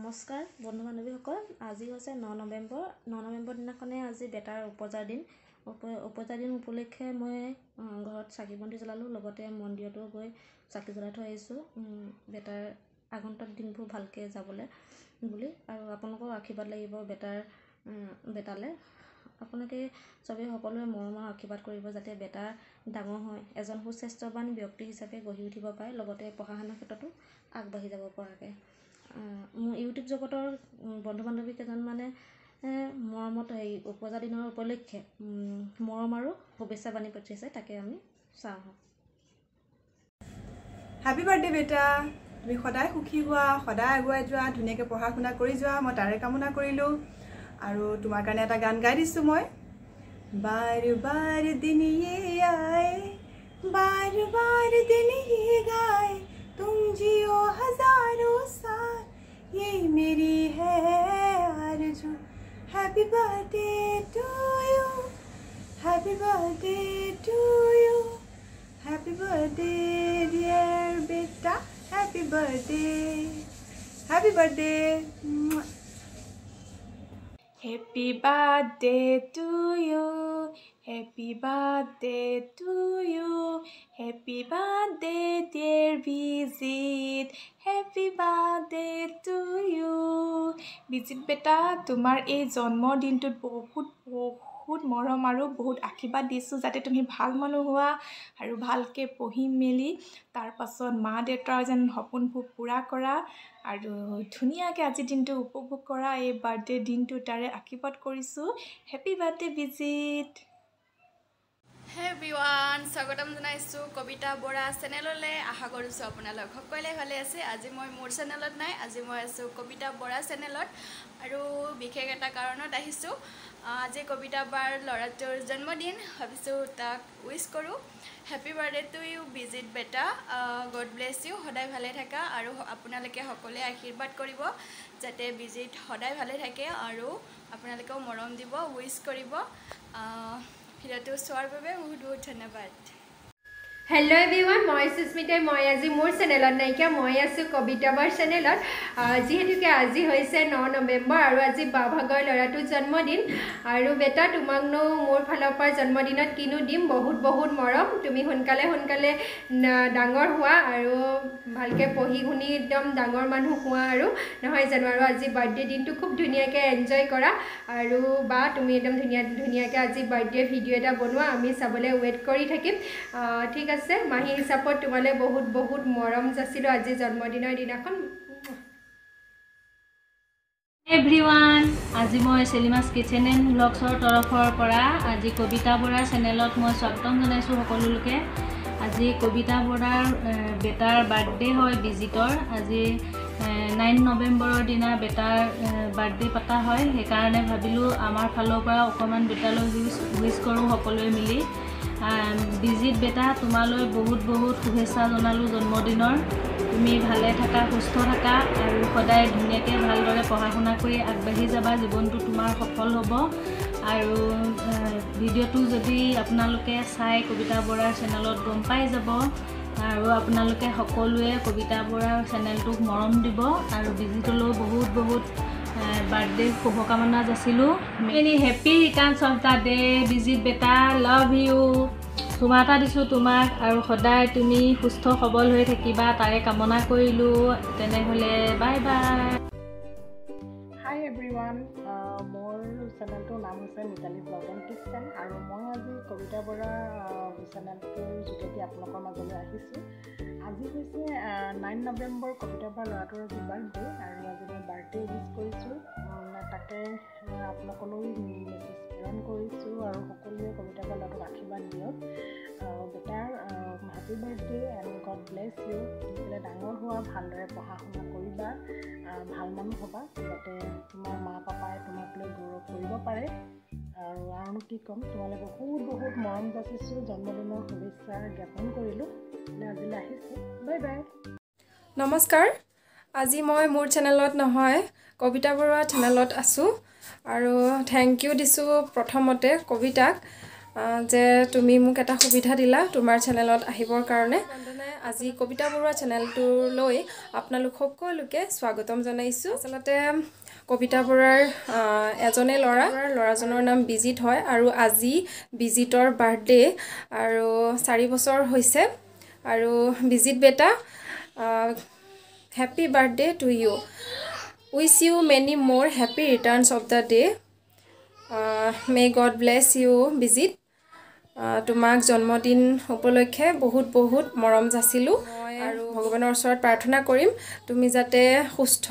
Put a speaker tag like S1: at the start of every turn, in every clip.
S1: নমস্কাৰ বন্ধু বান্ধৱীসকল, আজি হৈছে 9 নৱেম্বৰ। 9 নৱেম্বৰ দিনাখনে আজি বেটাৰ উপজাৰ দিন। উপজাৰ দিন উপলক্ষে মই ঘৰত চাকি বন্তি জ্বলালোঁ, লগতে মন্দিৰতো গৈ চাকি জ্বলাই থৈ আহিছোঁ বেটাৰ আগন্তুক দিনবোৰ ভালকৈ যাবলৈ বুলি। আৰু আপোনালোকৰ আশীৰ্বাদ লাগিব বেটালৈ। আপোনালোকে চবেই সকলোৱে মৰম আৰু আশীৰ্বাদ কৰিব যাতে বেটা ডাঙৰ হৈ এজন সুস্বাস্থ্যৱান ব্যক্তি হিচাপে গঢ়ি উঠিব পাৰে, লগতে পঢ়া শুনাৰ ক্ষেত্ৰতো আগবাঢ়ি যাব পৰাকৈ। মোৰ ইউটিউব জগতৰ বন্ধু বান্ধৱী কেইজনমানে মৰমত এই উপজা দিনৰ উপলক্ষে মৰম আৰু শুভেচ্ছা বাণী পঠিয়াইছে, তাকে আমি চাওঁ আহক।
S2: হেপী বাৰ্থডে বেটা, তুমি সদায় সুখী হোৱা, সদায় আগুৱাই যোৱা, ধুনীয়াকৈ পঢ়া শুনা কৰি যোৱা, মই তাৰে কামনা কৰিলোঁ। আৰু তোমাৰ কাৰণে এটা গান গাই দিছোঁ মই। বাৰ বাৰ দিন ये आए, बार बार दिल ये गाए, तुम जियो हजारों साल, ये मेरी है आरज़ू। Happy birthday to you, happy birthday to you, happy birthday dear बेटा, happy birthday, happy birthday.
S3: Happy birthday to you, happy birthday to you, happy birthday dear Bijit, happy birthday to you. Bijit বেটা, তোমাৰ এই জন্মদিনটোত বহুত বহুত মৰম আৰু বহুত আশীৰ্বাদ দিছোঁ, যাতে তুমি ভাল মানুহ হোৱা আৰু ভালকৈ পঢ়ি মেলি তাৰপাছত মা দেউতাৰ যেন সপোনবোৰ পূৰা কৰা আৰু ধুনীয়াকৈ আজিৰ দিনটো উপভোগ কৰা। এই বাৰ্থডে দিনটো তাৰে আশীৰ্বাদ কৰিছোঁ। Happy birthday Bijit.
S4: হে এভৰিৱান, স্বাগতম জনাইছোঁ কবিতা বৰা চেনেললৈ। আশা কৰিছোঁ আপোনালোক সকলোৱে ভালে আছে। আজি মই মোৰ চেনেলত নাই, আজি মই আছোঁ কবিতা বৰা চেনেলত আৰু বিশেষ এটা কাৰণত আহিছোঁ। আজি কবিতা বাৰ ল'ৰাটোৰ জন্মদিন, ভাবিছোঁ তাক উইচ কৰোঁ। Happy birthday to you Bijit বেটা, গড ব্লেছ you. সদায় ভালে থাকা আৰু আপোনালোকে সকলোৱে আশীৰ্বাদ কৰিব যাতে বিজিত সদায় ভালে থাকে আৰু আপোনালোকেও মৰম দিব, উইচ কৰিব। ভিডিঅ'টো চোৱাৰ বাবে বহুত বহুত ধন্যবাদ।
S5: হেল্ল' এভৰিৱান, মই সুস্মিতাই। মই আজি মোৰ চেনেলত নাইকিয়া, মই আছোঁ কবিতা বাৰ চেনেলত। যিহেতুকে আজি হৈছে 9 নৱেম্বৰ আৰু আজি বা ভাগৰ ল'ৰাটোৰ জন্মদিন। আৰু বেটা, তোমাকনো মোৰ ফালৰ পৰা জন্মদিনত কিনো দিম, বহুত বহুত মৰম। তুমি সোনকালে সোনকালে ডাঙৰ হোৱা আৰু ভালকৈ পঢ়ি শুনি একদম ডাঙৰ মানুহ হোৱা আৰু নহয় জানো। আৰু আজি বাৰ্থডে দিনটো খুব ধুনীয়াকৈ এনজয় কৰা। আৰু বা তুমি একদম ধুনীয়া ধুনীয়াকৈ আজি বাৰ্থডে ভিডিঅ' এটা বনোৱা, আমি চাবলৈ ৱেইট কৰি থাকিম। ঠিক আছে, মাহী হিচাপত তোমালৈ বহুত বহুত মৰম যাচিলোঁ আজি জন্মদিনৰ দিনাখন।
S6: এভৰিৱান, আজি মই চেলিমাছ কিচেন এণ্ড ব্লগছৰ তৰফৰ পৰা আজি কবিতা বৰা চেনেলত মই স্বাগতম জনাইছোঁ সকলোকে। আজি কবিতা বৰাৰ বেটাৰ বাৰ্থডে হয়, বিজিতৰ। আজি 9 নৱেম্বৰৰ দিনা বেটাৰ বাৰ্থডে পতা হয়, সেইকাৰণে ভাবিলোঁ আমাৰ ফালৰ পৰা অকণমান বেটালৈ উইচ কৰোঁ সকলোৱে মিলি। বিজিত বেটা, তোমালৈ বহুত বহুত শুভেচ্ছা জনালোঁ জন্মদিনৰ। তুমি ভালে থাকা, সুস্থ থাকা আৰু সদায় ধুনীয়াকৈ ভালদৰে পঢ়া শুনা কৰি আগবাঢ়ি যাবা, জীৱনটো তোমাৰ সফল হ'ব। আৰু ভিডিঅ'টো যদি আপোনালোকে চাই কবিতা বৰাৰ চেনেলত গম পাই যাব। আৰু আপোনালোকে সকলোৱে কবিতা বৰাৰ চেনেলটোক মৰম দিব আৰু বিজিতলৈও বহুত বহুত বাৰ্থডে শুভকামনা যাচিলোঁ। Many happy returns of the day Bijit বেটা, লাভ you. চুমা এটা দিছোঁ তোমাক আৰু সদায় তুমি সুস্থ সবল হৈ থাকিবা তাৰে কামনা কৰিলোঁ। তেনেহ'লে বাই বাই।
S7: হাই এভৰিৱান, মোৰ চেনেলটোৰ নাম হৈছে মিতালী ব্লগ এণ্ড কিটচেন আৰু মই আজি কবিতা বৰা চেনেলটোৰ যোগেদি আপোনালোকৰ মাজলৈ আহিছোঁ। আজি হৈছে 9 নৱেম্বৰ, কবিতা বৰা ল'ৰাটোৰ আজি বাৰ্থডে আৰু আজি মই বাৰ্থডে উইচ কৰিছোঁ। তাকে আপোনালোকলৈ মেছেজ প্ৰেৰণ কৰিছোঁ আৰু সকলোৱে কবিতা বৰা ল'ৰাটোক আশীৰ্বাদ দিয়ক। বেটাৰ happy birthday and God bless you. সোনকালে ডাঙৰ হোৱা, ভালদৰে পঢ়া শুনা কৰিবা, ভাল মানুহ হ'বা যাতে তোমাৰ মা পাপাই তোমাক লৈ গৌৰৱ কৰিব পাৰে। আৰু আৰুনো কি ক'ম, তোমালৈ বহুত বহুত মৰম যাচিছোঁ, জন্মদিনৰ শুভেচ্ছা জ্ঞাপন কৰিলোঁ। আজিলৈ আহিছোঁ, বাই বাই।
S8: নমস্কাৰ, আজি মই মোৰ চেনেলত নহয়, কবিতা বৰুৱা চেনেলত আছোঁ আৰু thank U দিছোঁ প্ৰথমতে কবিতাক। যে তুমি মোক এটা সুবিধা দিলা তোমাৰ চেনেলত আহিবৰ কাৰণে। আজি কবিতা বৰুৱা চেনেলটোলৈ আপোনালোক সকলোকে স্বাগতম জনাইছোঁ। আচলতে কবিতা বৰুৱাৰ এজনে ল'ৰা, ল'ৰাজনৰ নাম বিজিত হয় আৰু আজি বিজিতৰ বাৰ্থডে আৰু 4 বছৰ হৈছে। আৰু বিজিত বেটা, happy birthday to you, wish you many more happy returns of the day, may God bless you Bijit. তোমাক জন্মদিন উপলক্ষে বহুত বহুত মৰম যাচিলোঁ আৰু ভগৱানৰ ওচৰত প্ৰাৰ্থনা কৰিম তুমি যাতে সুস্থ,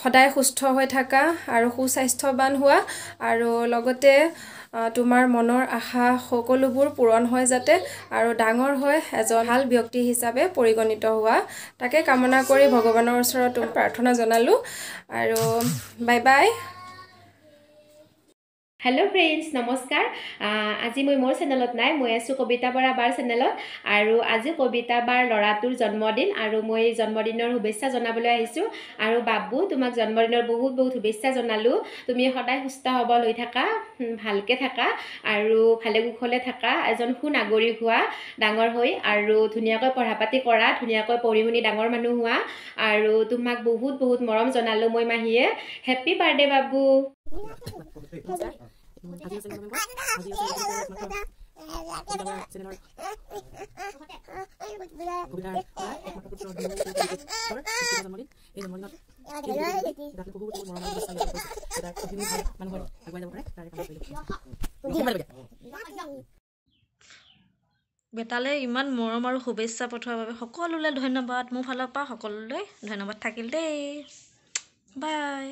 S8: সদায় সুস্থ হৈ থাকা আৰু সুস্বাস্থ্যৱান হোৱা আৰু লগতে তোমাৰ মনৰ আশা সকলোবোৰ পূৰণ হয় যাতে আৰু ডাঙৰ হৈ এজন ভাল ব্যক্তি হিচাপে পৰিগণিত হোৱা, তাকে কামনা কৰি ভগৱানৰ ওচৰত প্ৰাৰ্থনা জনালোঁ আৰু বাই বাই।
S5: হেল্ল' ফ্ৰেণ্ডছ, নমস্কাৰ। আজি মই মোৰ চেনেলত নাই, মই আছোঁ কবিতা বৰা বাৰ চেনেলত আৰু আজি কবিতা বাৰ ল'ৰাটোৰ জন্মদিন আৰু মই জন্মদিনৰ শুভেচ্ছা জনাবলৈ আহিছোঁ। আৰু বাবু, তোমাক জন্মদিনৰ বহুত বহুত শুভেচ্ছা জনালোঁ। তুমি সদায় সুস্থ সবল হৈ থাকা, ভালকৈ থাকা আৰু ভালে কুশলে থাকা, এজন সুনাগৰিক হোৱা ডাঙৰ হৈ আৰু ধুনীয়াকৈ পঢ়া পাতি কৰা, ধুনীয়াকৈ পঢ়ি শুনি ডাঙৰ মানুহ হোৱা। আৰু তোমাক বহুত বহুত মৰম জনালোঁ মই মাহীয়ে। হেপ্পী বাৰ্থডে বাবু।
S1: বেটালৈ ইমান মৰম আৰু শুভেচ্ছা পঠোৱাৰ বাবে সকলোলৈ ধন্যবাদ। মোৰ ফালৰ পৰা সকলোলৈ ধন্যবাদ থাকিল দেই। বাই।